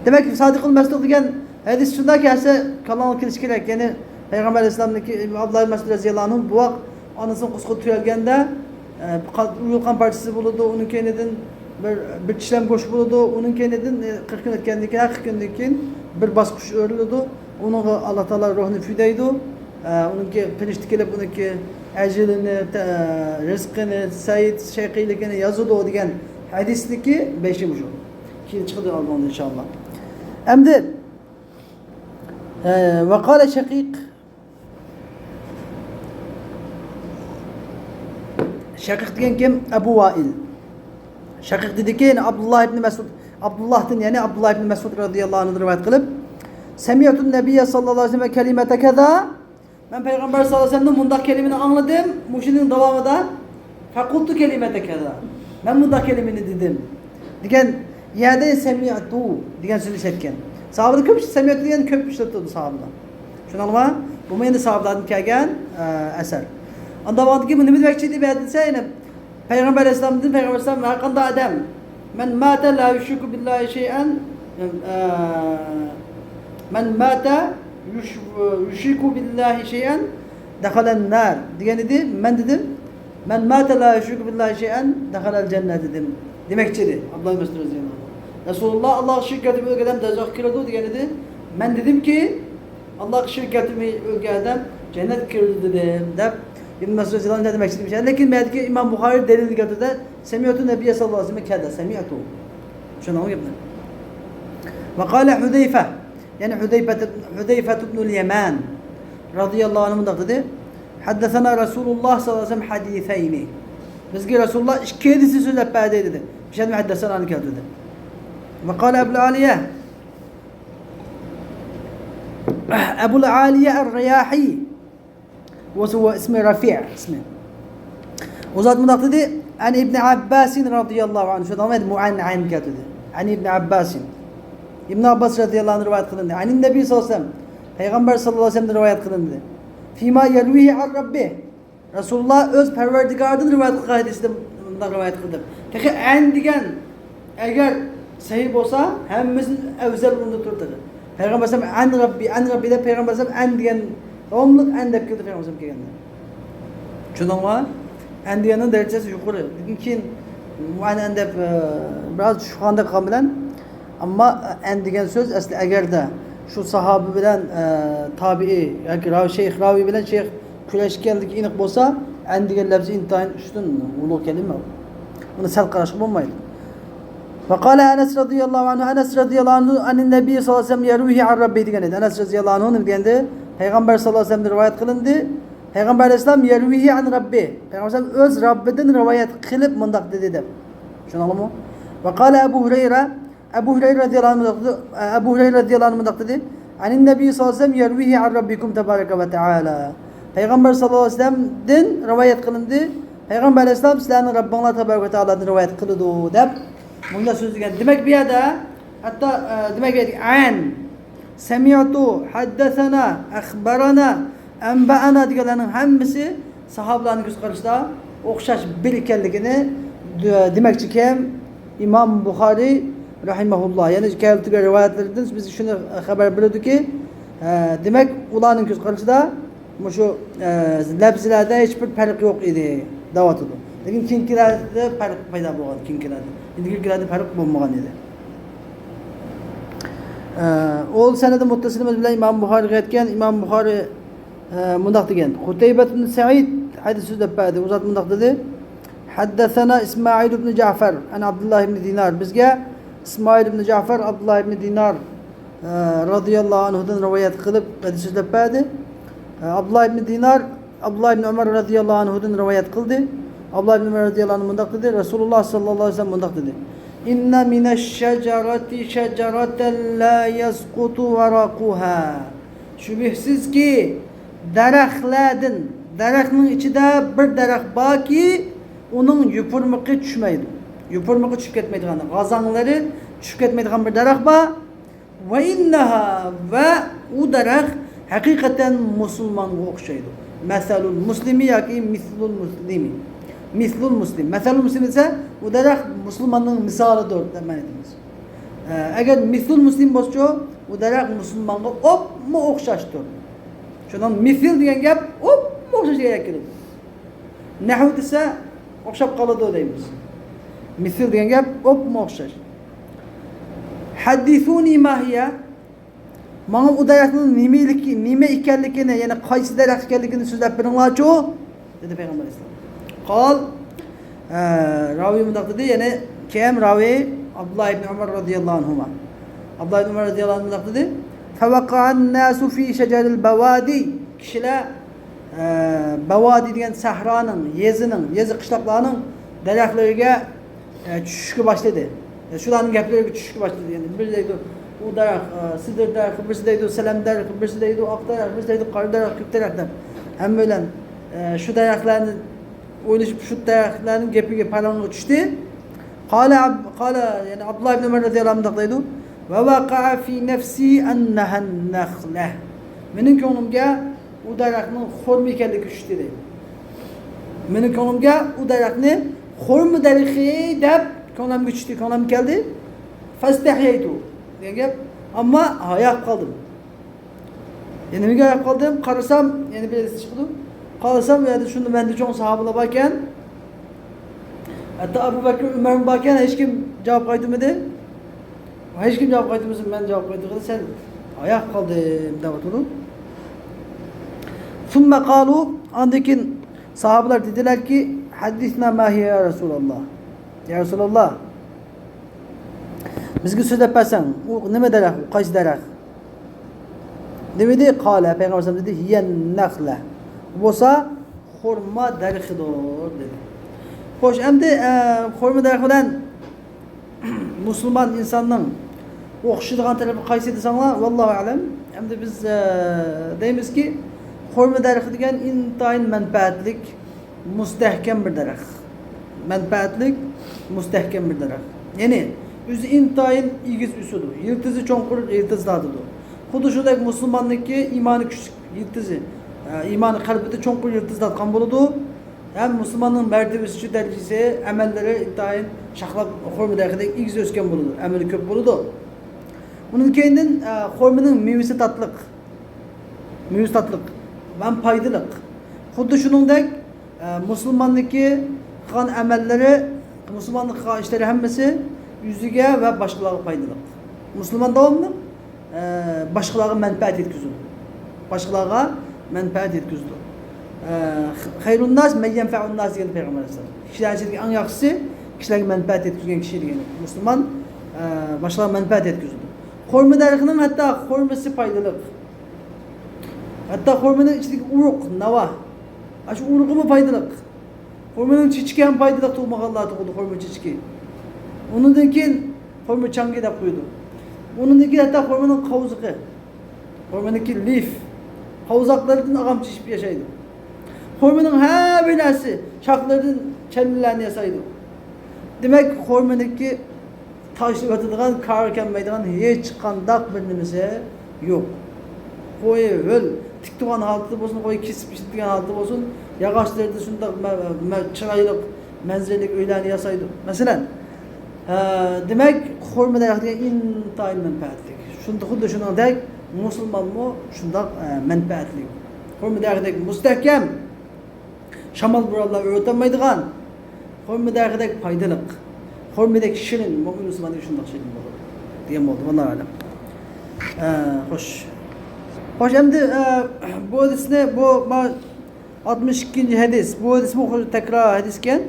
دېمەك، سادىقۇل مەسدۇق دېگەن ھەدىس شۇنداق كەلسە، كاللىغا كېلىشى كېرەك. يەنى پەيغەمبەر ئەلەيھىسسالامنىڭكى، ئابدۇللا ئىبن مەسئۇد رەزىياللاھۇ ئەنھۇ بوۋاق ئانىسىنىڭ قورسىقىدا تۈرەلگەندە، ئە، قان، ئۇيۇلغان پارچىسى بولىدۇ، ئۇنىڭ كەينىدىن بىر، بىر چىشلەم گۆش بولىدۇ، ئۇنىڭ كەينىدىن، ئە، قىرىق كۈن ئۆتكەندىن كېيىن، قىرىق كۈندىن كېيىن بىر باسقۇچ ئۆرۈلىدۇ، ئۇنىڭغا ئاللا تائالا روھنى پۈدەيدۇ، ئە، ئۇنىڭكى پىرىشتە كېلىپ ئۇنىڭكى ئەجىلىنى، تە-، رىزقىنى، سەئىد شەقىيلىكىنى يازىدۇ دېگەن ھەدىسنىڭكى بېشى مۇشۇ. كېيىن چىقىدۇ ئالدىڭدا ئىنشائاللا. ئەمدى، ئە، ۋەقالە شەقىق. شەقىق دېگەن كىم؟ ئەبۇ ۋائىل. شەقىق دېدىكى، يەنى ئابدۇللا ئىبنى مەسئۇد، ئابدۇللاھتىن، يەنى ئابدۇللا ئىبنى مەسئۇد رەزىياللاھۇ ئەنھۇدىن رىۋايەت قىلىپ، سەمىئتۇن نەبىييە سەللەللاھۇ ئەلەيھى ۋەسەللەم كەلىمەتە كەزا. مەن پەيغەمبەر سەللەللاھۇ ئەلەيھى ۋەسەللەمدىن مۇنداق كەلىمىنى ئاڭلىدىم. مۇشۇنىڭ داۋامىدا، فەقۇلتۇ كەلىمەتە كەزا. مەن مۇنداق كەلىمىنى دېدىم. دېگەن يەردە سەمىئتۇ دېگەن سۆزنى ئىشلەتكەن. ساھابىدا كۆپ سەمىئتۇ دېگەن كۆپ ئىشلىتىدۇ ساھابىدا. شۇنىڭغا بۇمۇ ئەمدى ساھابىدىن كەلگەن، ئە، ئەسەر. ئاندىن بۇ نېمە دېمەكچى دېسە، يەنە پەيغەمبەر ئەلەيھىسسالامدىن، پەيغەمبەر ئەلەيھىسسالام ھەر قانداق ئادەم، مەن ماتە لا يۇشرىكۇ بىللاھى شەيئەن، ئە، مەن ماتە يۇش-، يۇشرىكۇ بىللاھى شەيئەن دەخەلەن نار دېگەن ئىدى. مەن دېدىم، مەن ماتە لا يۇشرىكۇ بىللاھى شەيئەن دەخەلەل جەننە دېدىم. دېمەكچى ئىدى ئابدۇللا مەسئۇد رەزىياللاھۇ ئەنھۇ. رەسۇلۇللا ئاللاغا شىرك كەلتۈرمەي ئۆلگەن ئادەم دوزاخقا كىرىدۇ دېگەن ئىدى. مەن دېدىمكى، ئاللاغا شىرك كەلتۈرمەي ئۆلگەن ئادەم جەننەتكە كىرىدۇ دېدىم، دەپ ئىبن مەسئۇد رەزىياللاھۇ ئەنھۇدىن دېمەكچى دېمىشى. لېكىن بۇ يەردىكى ئىمام بۇخارى دەلىلنى كەلتۈردى. سەمىئتۇ نەبىييە سەللەللاھۇ ئەلەيھى ۋەسەللەم كەزا سەمىئتۇ. چۈشەندىڭىزمۇ گەپنى؟ ۋەقالە ھۇزەيفە. يەنى ھۇزەيفە، ھۇزەيفە ئىبنۇل يەمان رەزىياللاھۇ ئەنھۇ مۇنداق دېدى. ھەددەسەنا رەسۇلۇللا سەللەللاھۇ ئەلەيھى ۋەسەللەم ھەدىسەينى. بىزگە رەسۇلۇللا ئىككى ھەدىسنى سۆزلەپ بەردى دېدى. بىر شەدە ھەددەسەنانى كەلتۈردى. ۋەقالە ئەبۇل ئالىيە. ئەبۇل ئالىيە ئەر-رىياھى. ۋە ئىسمى رەفىئ ئىسمى. ئۇ زات مۇنداق دېدى، ئەن ئىبنى ئابباسىن رەزىياللاھۇ ئەنھۇ. شۇ داۋام ئەن، ئەن كەلتۈردى. ئەن ئىبنى ئابباسىن. ئىبن ئابباس رەزىياللاھۇ ئەنھۇ رىۋايەت قىلىندى. ئەن نەبىي سەللەللاھۇ ئەلەيھى ۋەسەللەم. پەيغەمبەر سەللەللاھۇ ئەلەيھى ۋەسەللەمدىن رىۋايەت قىلىندى. فىما يەرۋىھى ئەن رەببىھ. رەسۇلۇللا ئۆز پەرۋەردىگارىدىن رىۋايەت قىلغان ھەدىسىدە مۇنداق رىۋايەت قىلدى. تېخى ئەن دېگەن ئەگەر سەھىھ بولسا، ھەممىسىدىن ئەۋزەل ئۇندا تۇرىدۇ. پەيغەمبەر ئەلەيھىسسالام ئەن رەببى، ئەن رەببى دەپ پەيغەمبەر ئەلەيھىسسالام ئەن دېگەن، داۋاملىق ئەن دەپ كېلىدۇ پەيغەمبەر ئەلەيھىسسالام كەلگەندە. چۈشەندىڭىزمۇ؟ ئەن دېگەننىڭ دەرىجىسى يۇقىرى. لېكىن كېيىن ئەن، ئەن دەپ، ئە، بىراز چۈشۈپ قالغاندەك قىلغان بىلەن، ئەمما ئەن دېگەن سۆز ئەسلى ئەگەردە شۇ ساھابە بىلەن، ئە، تابىئىي ياكى راۋى، شەيخ راۋى بىلەن شەيخ كۈرەشكەنلىكى ئېنىق بولسا، ئەن دېگەن لەپزى ئىنتايىن ئۈستۈن ئۇلۇغ كەلىمە. ئۇنى سەل قاراشقا بولمايدۇ. ۋەقالە ئەنەس رەزىياللاھۇ ئەنھۇ، ئەنەس رەزىياللاھۇ ئەنھۇ، ئەنىن نەبىي سەللەللاھۇ ئەلەيھى ۋەسەللەم يەرۋىھى ئەن رەببىھ دېگەن ئىدى. ئەنەس رەزىياللاھۇ ئەنھۇ نېمە دېگەندە، پەيغەمبەر سەللەللاھۇ ئەلەيھى ۋەسەللەمدىن رىۋايەت قىلىندى. پەيغەمبەر ئەلەيھىسسالام يەرۋىھى ئەن رەببىھ. پەيغەمبەر ئەلەيھىسسالام ئۆز رەببىدىن رىۋايەت قىلىپ مۇنداق دېدى دەپ. چۈشەندىڭلارمۇ؟ ۋەقالە ئەبۇ ھۇرەيرە، ئەبۇ ھۇرەيرە رەزىياللاھۇ ئەنھۇ مۇنداق دېدى، ئەبۇ ھۇرەيرە رەزىياللاھۇ ئەنھۇ مۇنداق دېدى، ئەنىن نەبىي سەللەللاھۇ ئەلەيھى ۋەسەللەم يەرۋىھى ئەن رەببىكۇم تەبارەكە ۋە تەئالا. پەيغەمبەر سەللەللاھۇ ئەلەيھى ۋەسەللەمدىن رىۋايەت قىلىندى، پەيغەمبەر ئەلەيھىسسالام سىلەرنىڭ رەببىڭلار تەبارەكە ۋە تەئالادىن رىۋايەت قىلىدۇ دەپ مۇنداق سۆزلىگەن. دېمەك، بۇ يەردە ھەتتا، ئە، دېمەك، ئەن، سەمىئتۇ، ھەددەسەنا، ئەخبەرەنا، ئەنبەئەنا دېگەنلەرنىڭ ھەممىسى ساھابىلارنىڭ كۆز قارىشىدا ئوخشاش بىر ئىكەنلىكىنى دە-، دېمەكچىكەن ئىمام بۇخارى رەھىمەھۇللا. يەنى كەلتۈرگەن رىۋايەتلىرىدىن بىزگە شۇنى خەۋەر بېرىدۇكى، ئە، دېمەك، ئۇلارنىڭ كۆز قارىشىدا مۇشۇ، ئە، لەپزىلەردە ھېچبىر پەرق يوق ئىدى دەۋاتىدۇ. لېكىن كېيىنكىلەردە پەرق پەيدا بولغان، كېيىنكىلەردە. ئىلگىرىكىلەردە پەرق بولمىغان ئىدى. ئە، ئۇ سەنەدى مۇتتەسىلىمىز بىلەن ئىمام بۇخارىغا يەتكەن. ئىمام بۇخارى، ئە، مۇنداق دېگەن، قۇتەيبە ئىبن سەئىد ھەدىس سۆزلەپ بەردى. ئۇ زات مۇنداق دېدى، ھەددەسەنا ئىسمائىل ئىبن جەفەر ئەن ئابدۇللا ئىبن دىنار. بىزگە ئىسمائىل ئىبن جەفەر ئابدۇللا ئىبن دىنار، ئە، رەزىياللاھۇ ئەنھۇدىن رىۋايەت قىلىپ ھەدىس سۆزلەپ بەردى. ئە، ئابدۇللا ئىبن دىنار ئابدۇللا ئىبن ئۆمەر رەزىياللاھۇ ئەنھۇدىن رىۋايەت قىلدى. ئابدۇللا ئىبن ئۆمەر رەزىياللاھۇ ئەنھۇ مۇنداق دېدى، رەسۇلۇللا سەللەللاھۇ ئەلەيھى ۋەسەللەم مۇنداق دېدى، ئىننە مىنەش شەجەرەتى شەجەرەتەن لا يەسقۇتۇ ۋەرەقۇھا. شۈبھىسىزكى، دەرەخلەردىن، دەرەخنىڭ ئىچىدە بىر دەرەخ باركى، ئۇنىڭ يوپۇرمىقى چۈشمەيدۇ. يوپۇرمىقى چۈشۈپ كەتمەيدىغان، غازاڭلىرى چۈشۈپ كەتمەيدىغان بىر دەرەخ بار. ۋە ئىننەھا، ۋە ئۇ دەرەخ ھەقىقەتەن مۇسۇلمانغا ئوخشايدۇ. مەسەلۇل مۇسلىمى ياكى مىسلۇل مۇسلىمى. مىسلۇل مۇسلىم. مەسەلۇل مۇسلىم دېسە، ئۇ دەرەخ مۇسۇلماننىڭ مىسالىدۇر دەپ مەنە ئېيتىمىز. ئە، ئەگەر مىسلۇل مۇسلىم بولسىچۇ، ئۇ دەرەخ مۇسۇلمانغا ئوپمۇ ئوخشاشتۇر. شۇنىڭ مىسىل دېگەن گەپ ئوپمۇ ئوخشاش دېگەن گەپ كېلىدۇ. نەھۋ دېسە، ئوخشاپ قالىدۇ دەيمىز. مىسىل دېگەن گەپ ئوپمۇ ئوخشاش. ھەددىسۇنى ما ھىيە. ماڭا ئۇ دەرەخنىڭ نېمىلىكى، نېمە ئىكەنلىكىنى، يەنى قايسى دەرەخ ئىكەنلىكىنى سۆزلەپ بېرىڭلارچۇ، دېدى پەيغەمبەر ئەلەيھىسسالام. قال، ئە، راۋى مۇنداق دېدى، يەنى كېيىن راۋى ئابدۇللا ئىبن ئۆمەر رازىياللاھۇ ئەنھۇما. ئابدۇللا ئىبن ئۆمەر رازىياللاھۇ ئەنھۇ مۇنداق دېدى: فوقع الناس في شجر البوادي. كىشىلەر، ئە، بەۋادى دېگەن سەھرانىڭ، يېزىنىڭ، يېزا قىشلاقلارنىڭ دەرەخلىرىگە، ئە، چۈشۈشكە باشلىدى. ئە، شۇلارنىڭ گەپلىرىگە چۈشۈشكە باشلىدى. يەنى بىرى دەيدۇ، ئۇ دەرەخ، ئە، سىدىر دەرىخى، بىرسى دەيدۇ، سەلەم دەرىخى، بىرسى دەيدۇ، ئاق دەرەخ، بىرسى دەيدۇ، قارا دەرەخ، كۆك دەرەخ دەپ. ھەممە بىلەن، ئە، شۇ دەرەخلەرنى ئويلىشىپ، شۇ دەرەخلەرنىڭ گېپىگە، پاراڭغا چۈشتى. قال ئاب-، قال، يەنى ئابدۇللا ئىبن ئۆمەر رازىياللاھۇ ئەنھۇ مۇنداق دەيدۇ: ووقع في نفسي أنها النخلة. مېنىڭ كۆڭلۈمگە ئۇ دەرەخنىڭ خورما ئىكەنلىكى چۈشتى دەيدۇ. مېنىڭ كۆڭلۈمگە ئۇ دەرەخنى خورما دەرىخى دەپ كۆڭلۈمگە چۈشتى، كۆڭلۈمگە كەلدى. فاستحييت دېگەن گەپ. ئەمما ھايا قىلىپ قالدىم. يەنە نېمىگە ھايا قىلىپ قالدىم؟ قارىسام، يەنە بىر ھەدىس چىقىدۇ. قارىسام، ئۇ يەردە شۇنداق مەندىن چوڭ ساھابىلار باركەن. ھەتتا ئەبۇ بەكرى، ئۆمەرمۇ باركەن، ھېچكىم جاۋاب قايتۇرمىدى. ھېچكىم جاۋاب قايتۇرمىسا، مەن جاۋاب قايتۇرغىلى، سەن ھايا قىلىپ قالدىم دەۋاتىدۇ. ثم قالوا، ئاندىن كېيىن ساھابىلار دېدىلەركى، حدثنا ما هي يا رسول الله. يا رسول الله، بىزگە سۆزلەپ بەرسەڭ، ئۇ نېمە دەرەخ، ئۇ قايسى دەرەخ؟ دېمىدى، قال، پەيغەمبەر ئەلەيھىسسالام دېدى، هي النخلة. بۇ بولسا خورما دەرىخىدۇر دېدى. خوش، ئەمدى، ئە، خورما دەرىخى بىلەن مۇسۇلمان ئىنساننىڭ ئوخشىشىدىغان تەرىپى قايسى دېسەڭلار، ۋاللاھۇ ئەلەم. ئەمدى بىز، ئە، دەيمىزكى، خورما دەرىخى دېگەن ئىنتايىن مەنپەئەتلىك، مۇستەھكەم بىر دەرەخ. مەنپەئەتلىك، مۇستەھكەم بىر دەرەخ. يەنى ئۆزى ئىنتايىن ئېگىز ئۆسىدۇ. يىلتىزى چوڭقۇر، يىلتىز تارتىدۇ. خۇددى شۇنداق مۇسۇلماننىڭكى ئىمانى كۈچلۈك يىلتىزى، ئە، ئىمانى قەلبىدە چوڭقۇر يىلتىز تارتقان بولىدۇ. ھەم مۇسۇلماننىڭ مەرتىۋىسى، شۇ دەرىجىسى، ئەمەللىرى ئىنتايىن شاخلاپ خورما دەرىخىدەك ئېگىز ئۆسكەن بولىدۇ، ئەمىلى كۆپ بولىدۇ. ئۇنىڭ كەينىدىن، ئە، خورمىنىڭ مېۋىسى تاتلىق. مېۋىسى تاتلىق ھەم پايدىلىق. خۇددى شۇنىڭدەك، ئە، مۇسۇلماننىڭكى قىلغان ئەمەللىرى، مۇسۇلماننىڭ قىلغان ئىشلىرى ھەممىسى ئۆزىگە ۋە باشقىلارغا پايدىلىق. مۇسۇلمان داۋاملىق، ئە، باشقىلارغا مەنپەئەت يەتكۈزىدۇ. باشقىلارغا مەنپەئەت يەتكۈزىدۇ. ئە، خەيرۇنناس مەن يەنفەئۇنناس دېگەن پەيغەمبەر ئەلەيھىسسالام. كىشىلەر ئىچىدىكى ئەڭ ياخشىسى كىشىلەرگە مەنپەئەت يەتكۈزگەن كىشى دېگەن. مۇسۇلمان، ئە، باشقىلارغا مەنپەئەت يەتكۈزىدۇ. خورما دەرىخىنىڭ ھەتتا خورمىسى پايدىلىق. ھەتتا خورمىنىڭ ئىچىدىكى ئۇرۇق، ناۋا. ئاشۇ ئۇرۇقىمۇ پايدىلىق. خورمىنىڭ چېچىكى ھەم پايدىلىق، تۇغمىغانلار تۇغىدۇ خورما چېچىكى. ئۇنىڭدىن كېيىن خورما چاڭگى دەپ قويىدۇ. ئۇنىڭدىن كېيىن ھەتتا خورمىنىڭ قاۋزىقى. خورمىنىڭكى لىف. قاۋزاقلىرىدىن ئاغام چېچىپ ياشايدۇ. خورمىنىڭ ھەر بىر نەرسىسى، شاخلىرىدىن چەنلىلەرنى ياسايدۇ. دېمەك، خورمىنىڭكى تاشلىۋېتىدىغان، كارى كەلمەيدىغان ھېچقانداق بىر نېمىسى يوق. قوي، ھۆل، تىك تۇرغان ھالىتىدە بولسۇن، قوي كېسىپ ئىشلىتىدىغان ھالىتىدە بولسۇن، ياغاچلىرىدا شۇنداق مە-، مە-، چىرايلىق، مەنزىرىلىك ئۆيلەرنى ياسايدۇ. مەسىلەن، ھە، دېمەك، خورما دەرىخى دېگەن ئىنتايىن مەنپەئەتلىك. شۇنداق، خۇددى شۇنىڭدەك مۇسۇلمانمۇ شۇنداق، ئە، مەنپەئەتلىك. خورما دەرىخىدەك مۇستەھكەم. شامال بورانلار ئۆرۈتەلمەيدىغان، خورما دەرىخىدەك پايدىلىق، خورمىدەك شېرىن، مۆمىن مۇسۇلماندىكى شۇنداق شېرىن بولىدۇ دېگەن بولدى. ۋاللاھۇ ئەلەم. ئە، خوش. خوش، ئەمدى، ئە، بۇ ھەدىسنى، بۇ ما-، ئاتمىش ئىككىنچى ھەدىس. بۇ ھەدىسمۇ خۇددى تەكرار ھەدىسكەن.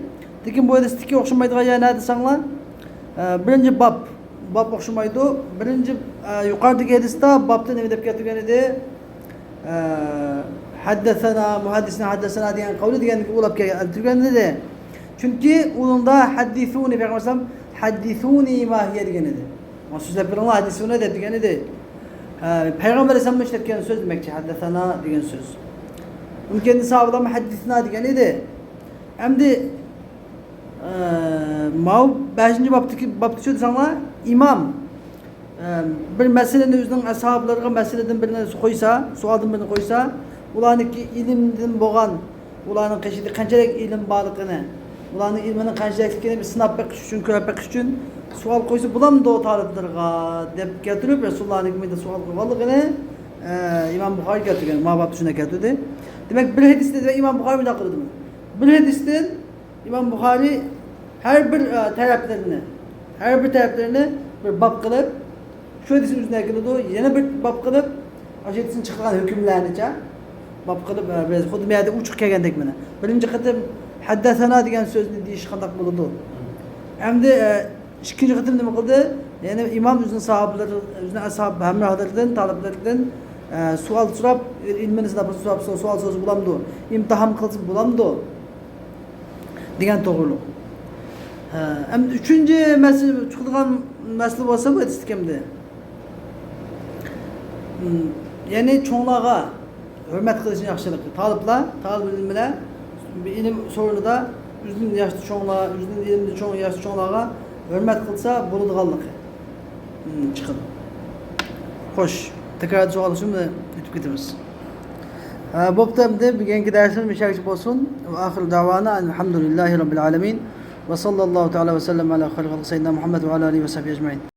لېكىن بۇ ھەدىستىكى ئوخشىمايدىغان يەر نەدە دېسەڭلار، ئە، بىرىنچى باب. باب ئوخشىمايدۇ. بىرىنچى، ئە، يۇقىرىدىكى ھەدىستە بابتا نېمە دەپ كەلتۈرگەن ئىدى؟ ئە، ھەددەسەنا، مۇھەددىسنىڭ ھەددەسەنا دېگەن قەۋلى دېگەندىكى ئۇلاپ كەلگەن، ئەلتۈرگەن ئىدى. چۈنكى ئۇنىڭدا ھەددىسۇنى، پەيغەمبەر ئەلەيھىسسالام ھەددىسۇنى ما ھىيە دېگەن ئىدى. ماڭا سۆزلەپ بېرىڭلار، ھەددىسۇنى دەپ دېگەن ئىدى. ئە، پەيغەمبەر ئەلەيھىسسالام ئىشلەتكەن سۆز دېمەكچى، ھەددەسەنا دېگەن سۆز. ئۇنىڭ كەينىدىن ساھابىلارمۇ ھەددىسنا دېگەن ئىدى. ئەمدى، ئە، ماۋۇ بەشىنچى بابتىكى، بابتا شۇ دېسەڭلار، ئىمام ئە، بىر مەسىلىنى ئۆزىنىڭ ئەسھابلىرىغا مەسىلىدىن بىرنى قويسا، سوئالدىن بىرنى قويسا، ئۇلارنىڭكى ئىلىمدىن بولغان، ئۇلارنىڭ قېشىدا قانچىلىك ئىلىم بارلىقىنى، ئۇلارنىڭ ئىلمىنىڭ قانچىلىكلىكىنى بىر سىناپ بېقىش ئۈچۈن، كۆرۈپ بېقىش ئۈچۈن سوئال قويسا بولامدۇ تالىپلىرىغا دەپ كەلتۈرۈپ، رەسۇلۇللانىڭكى مۇنداق سوئال قويغانلىقىنى، ئە، ئىمام بۇخارىي كەلتۈرگەن. ما بابتا شۇنداق كەلتۈردى. دېمەك، بىر ھەدىستە ئىمام بۇخارىي مۇنداق قىلدى. بىر ھەدىستىن ئىمام بۇخارىي ھەر بىر، ئە، تەرەپلىرىنى، ھەر بىر تەرەپلىرىنى بىر باب قىلىپ، شۇ ھەدىسنى ئۆزىنى ئەكېلىدۇ، يەنە بىر باب قىلىپ، ئاشۇ ھەدىستىن چىقىدىغان ھۆكۈملەرنىچە باب قىلىپ، ئە، بىز خۇددى بۇ يەردە ئۇچۇق كەلگەندەك مانا. بىرىنچى قېتىم ھەددەسەنا دېگەن سۆزنى دېيىش قانداق بولىدۇ؟ ئەمدى، ئە، ئىككىنچى قېتىم نېمە قىلدى؟ يەنى ئىمام ئۆزىنىڭ ساھابىلىرى، ئۆزىنىڭ ئەسھاب ھەمراھلىرىدىن، تالىپلىرىدىن، ئە، سوئال سوراپ، ئىلمىنى سىناپ، سوئال سوئال سورىسا بولامدۇ؟ ئىمتىھان قىلسا بولامدۇ؟ دېگەن توغرۇلۇق. ھە، ئەمدى ئۈچىنچى مەسىلە، چىقىدىغان مەسىلە بولسا بۇ ئېيتىشتىكەمدى. يەنى چوڭلارغا ھۆرمەت قىلىشنى ياخشىلىقى. تالىپلار، تالىپ ئىلىملەر بىر ئىلىم سورۇنىدا ئۆزىدىن ياشتا چوڭلار، ئۆزىدىن ئىلىمدە چوڭ، ياشتا چوڭلارغا ھۆرمەت قىلسا بولىدىغانلىقى، م، چىقىدۇ. خوش، تەكرار سوئال ئۈچۈن ئۆتۈپ كېتىمىز. ھە، بوپتۇ، ئەمدى بۈگۈنكى دەرسىمىز مۇشۇ يەرگىچە بولسۇن. ۋە ئاخىرۇ دەۋانا ئەلھەمدۇلىللاھى رەببىل ئالەمىن. ۋە ساللاللاھۇ تەئالە ۋە سەللەم ئەلا خەيرى خەلقى سەييىدىنا مۇھەممەد ۋە ئەلا ئالىھى ۋە سەھبىھى ئەجمەئىن.